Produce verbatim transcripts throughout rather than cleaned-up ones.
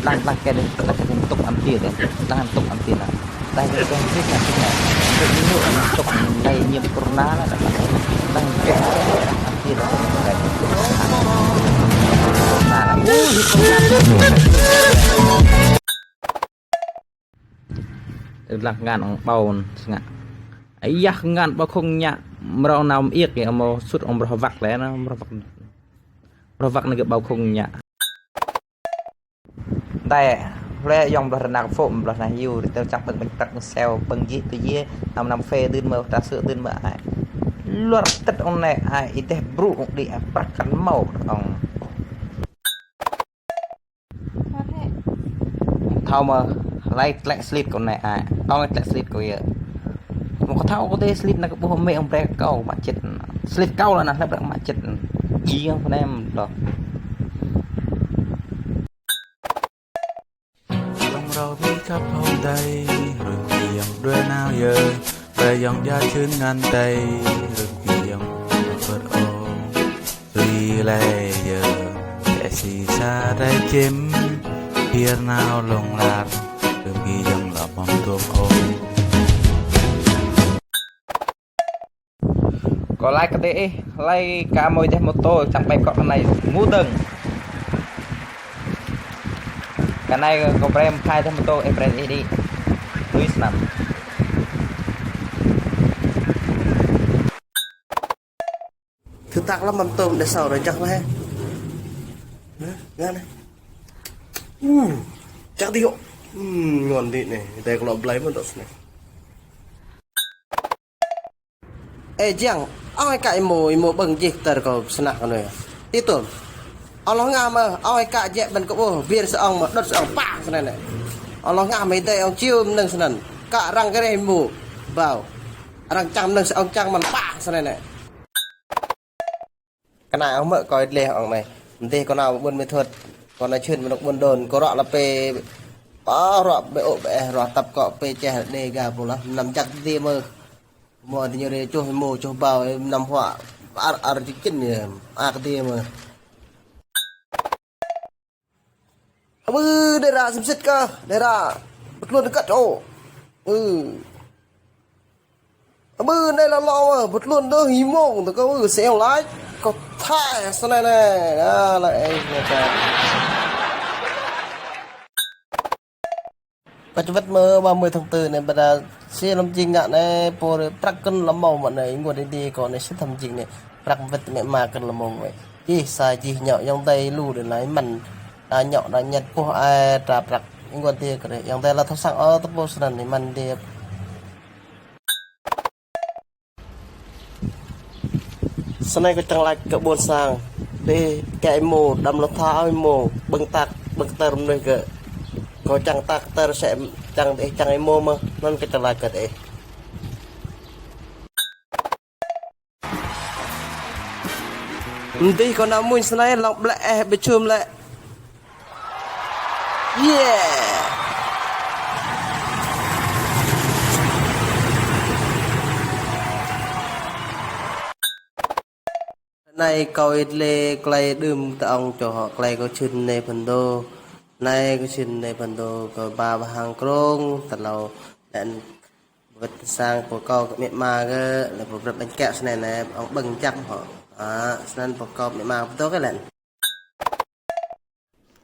Lăng, lăng kơ dih, lăng kơ dih tŭk amti dih. Lăng tŭk amti lăng. Lăng kơ dih tŭk amti lăng. Tŭk ñu tŭk lei nhiêm corona lăng. Lăng kơ dih tŭk amti lăng. Corona lăng. Ui, corona. Lăng ngăn ƀâo sngă. Ơ yă, ngăn ƀâo không ngă. Mrâo nao mơiêk kơ amâo sut ŏng mrâo wăk leh nao, mrâo wăk. Mrâo wăk nao kơ ƀâo không ngă. Dai, hlue ayŏng blah rơnăk phôm blah nah hiu, rơtơ čăk pơ̆ng pơ̆ng prăk seo, pơ̆ng jih tơ jih, năm năm phê dưn mơ̆, ta sư̆ dưn mơ̆ ai. Luar tĭt ŏng anei ai, ih deh brŭ ŏng đĭ ai, prăk kăn mâo ŏng. Thâo mơ̆, hlei tlĕ slit kâo anei ai, ŏng tlĕ slit kâo yơh. Mâo kâo thâo kâo dê slit nao kơ ƀuh mê ŏng brei kâo mă čĭt. Slit kâo leh nao hlei brei mă čĭt. Jiăng kâo nem đŏ. Lŏng rau bi khăp hŏng dei, rŭn ki yŏng đuĕ nao yơh, brei yŏng ya čhưn ngăn dei, rŭn ki yŏng bơ̆t ôh. Rui lei yơh, kĕ si sa dei čĭm, hiêr nao lŏng lar, rŭn ki yŏng lŏ mơ̆ng tuôm ôh. Kâo lač kơ dê ih, hlei ka mâo êdeh mô tô, čang ƀai kŏ kơ anei, mŭ dơ̆ng. Kơ anei kâo brei mphai êdeh mô tô, ih brei ih đĭ. Lui snăk. Thử thách lắm, măm tôm để sau rồi chắc lẽ. Nè, nè, nè. U, chắc đi hộ. Ừm, ngon đi nè, đây có lọ blei mơ̆n đó nè. Ê, Jiăng, ơi kă êmô, êmô ƀơ̆ng jih tơr kâo snăk kơ anei. Ti tôm. Ơ lŏ ngă mơh, ơi kă jĕ ƀăn kơ ƀuh, wir sa ŏng mơh, đŭt sa ŏng pă snei nè. Ơ lŏ ngă mơh, êdei ŏng čiu mnơ̆ng snăn. Kă răng kơ rei êmô, ƀâo. Arăng čang mnơ̆ng sa ŏng čang măn pă snei nè. Kơ anei ŏng mơ̆ kâo êdleh ŏng anei. Mdih kâo nao ƀuôn Mê Thuôt. Kâo nao čhưn mnŭk ƀuôn Đôn. Kâo ruă lă pê. Pă ruă bê ôk bê eh ruă tăp kŏ pê čeh đê ga pô lah. Năm jăk ti mơh. Mâo ti ñu rê čuh êmô čuh ƀâo năm huă. Ar, ar čĭ čĭn yơh. Ak ti mơh. Ƀư, đei ră sĭm sĭt kơ, đei ră. Bơtluôn kăt ôh. Ƀư. Ƀư, đei lŏ lŏ, bơtluôn dơ̆ himông, tơ kơ, ƀư, seo lač. Kơ thai, snei nè. Ơ, lă, ê, nè, kơ. Kơ čwăt mơh ba mươi tháng tư nè, ƀiădah si lăm jing ngă nè, pô rê prăk kăn lăm mâo mă nè, ênguôt êdi kâo nè, si thăm jing nè, prăk wĭt mĕ ma kăn lăm mâo mă. Jih sa jih ñŏ, yŏng dei lu đei lai măn. Đa ñŏ, đa ñăt puh ai, tra prăk. Ênguôt êdi kơ nè, yŏng dei lă thâo săng ơ, tơ pô snăn nè, măn dê. Snei kâo čang lač kơ ƀuôn sang. Dê kơ êmô, đăm lŏ tha ôh êmô, ƀơ̆ng tak, ƀơ̆ng tơr mnuih gơ̆. Kâo čang tak tơr sĕ, čang dê, čang êmô mơh, anăn kâo čang lač kơ dê. Mdih kâo nao mmuñ snei, lŏng ƀlĕ eh bi čhum lĕ. Yeah. Anei kâo êdleh klei đưm tơ ŏng čô hŏ klei kâo čhưn anei phăn dô. Anei kâo čhưn anei phăn dô kơ ba wah hang krông, tơlâo lĕ wĭt sang pô kâo kơ mĕ ma gơ̆, lĕ pô brăp ƀañ kĕ snei nè, ŏng ƀơ̆ng jăk hŏ. Ă, snăn pô kâo mĕ ma pô dô kơ lĕ.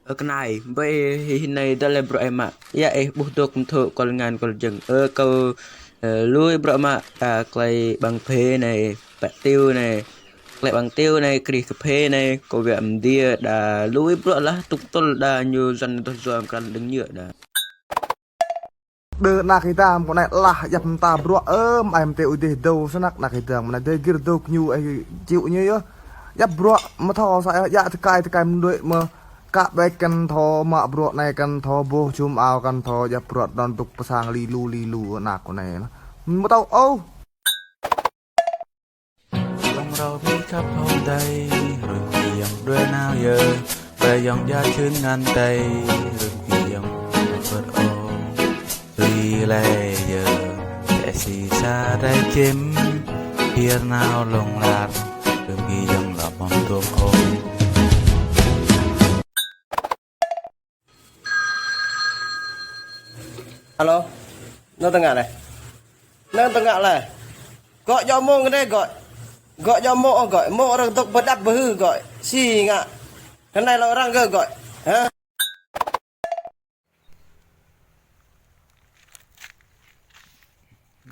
Ơ kơ anei, ƀơi hih anei dơ̆ lĕ bruă ih mă. Ya ih ƀuh dôk mthŭ kol ngăn kol jơ̆ng. Ơ kâo, ơ, lui bruă mă, ta klei ƀăng phê anei, pă tiu anei, klei ƀăng tiu anei, krih kphê anei, kâo wiă mdiê, đa lui bruă lah, tŭk tŭl đa ñu dân doh yua mkra đơ̆ng ñư̆ đa. Đơ anak ih dam, kâo anei lah, djăp mta bruă, ơ, mơai mtê ui dih dâu snăk anak ih dam, anei dê gĭr dâu kñu, ih čhĭ ñu yơh. Djăp bruă, mthâo sa, djă tơkai, tơkai mnuih mơh, kă ƀĕč kăn thâo, mă bruă anei kăn thâo, boh čhum ao kăn thâo, djăp bruă đon dôk pơ sang li lu, li lu, anak kâo anei. Mtâo, ôh. Lŏng rau bi khăp hŏng dei, rŭn ki yŏng đuĕ nao yơh, brei yŏng ya čhưn ngăn dei, rŭn ki yŏng bơ̆t ôh. Rui lei yơh, kĕ si sa dei čĭm, hiêr nao lŏng lar, rŭn ki yŏng lŏ mơ̆ng tuôm ôh. Alo. Nao tơngă leh. Nao tơngă leh. Gŏ djŏ mông kơ anei gŏ. Gŏ djŏ mông gŏ. Mông arăng dôk bơdăp bơhư gŏ. Si ngă. Kơ anei lŏ arăng kơ gŏ. Hă?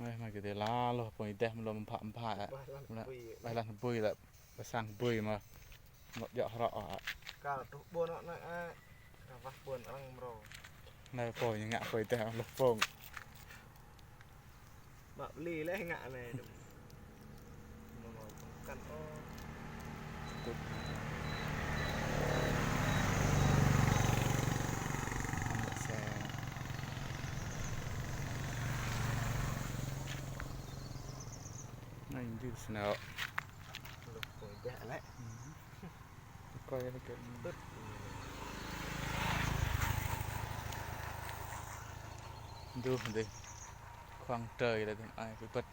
Ơ, mă kơ dê la lŏ pô êdeh mlŏ mbha mbha. Ƀai lăn bui lĕ. Ƀai sang bui mă. Mă djŏ hrŏ. Kal tuh ƀuôn anei, ơ. Kal wah ƀuôn arăng mrâo. Anei pô ñu ngă pô êdeh lŏ pông. Mă bli leh ngă anei. Mâo mâo pơkăn ôh. Tut. Amâo se. Anei jing snăk. Lŏ pông êdeh leh. Coi leh kơ. Tut. Duh dih. Khoang trời là thằng ai phải bật.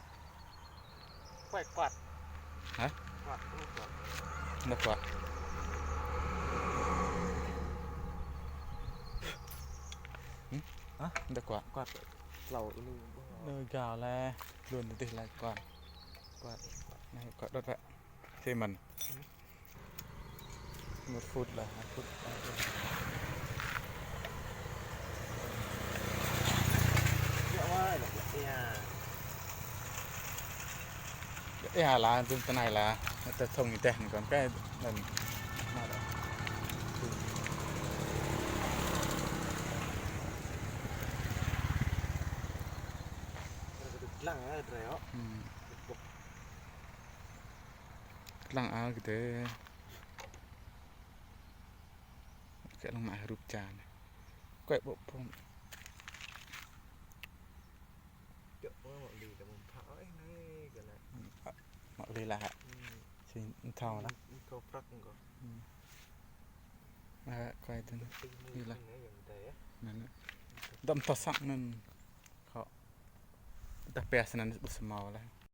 Quay quạt. Hả? Quạt, đúng quạt. Nda quạt. Hử? Hả? Nda quạt. Quạt. Tlâo lu. Nda gao leh. Luôn dih leh quạt. Quạt. Anei quạt đốt vậy. Xi măng. Một phút là hai phút. Ê, là dưng thế này là người ta thông người ta còn cái lần mà đó. Lăng á, drei á. Ừ. Lăng á, cái đấy. Kơ lăng mă rup čar anei. Kơ ƀuh pô. Čŏk mă, mă li dah mơ̆ng phă ơi anei kơ anei. Mă li lah. Hmm. Si thâo lah. Hmm, thâo prăk kơ. Hmm. Ơ, kơ tui anei. Li lah. Anei yang tê ya. Anăn. Dăm thâo săng anăn. Kơ. Dah pia snăn ƀuh samâo lah.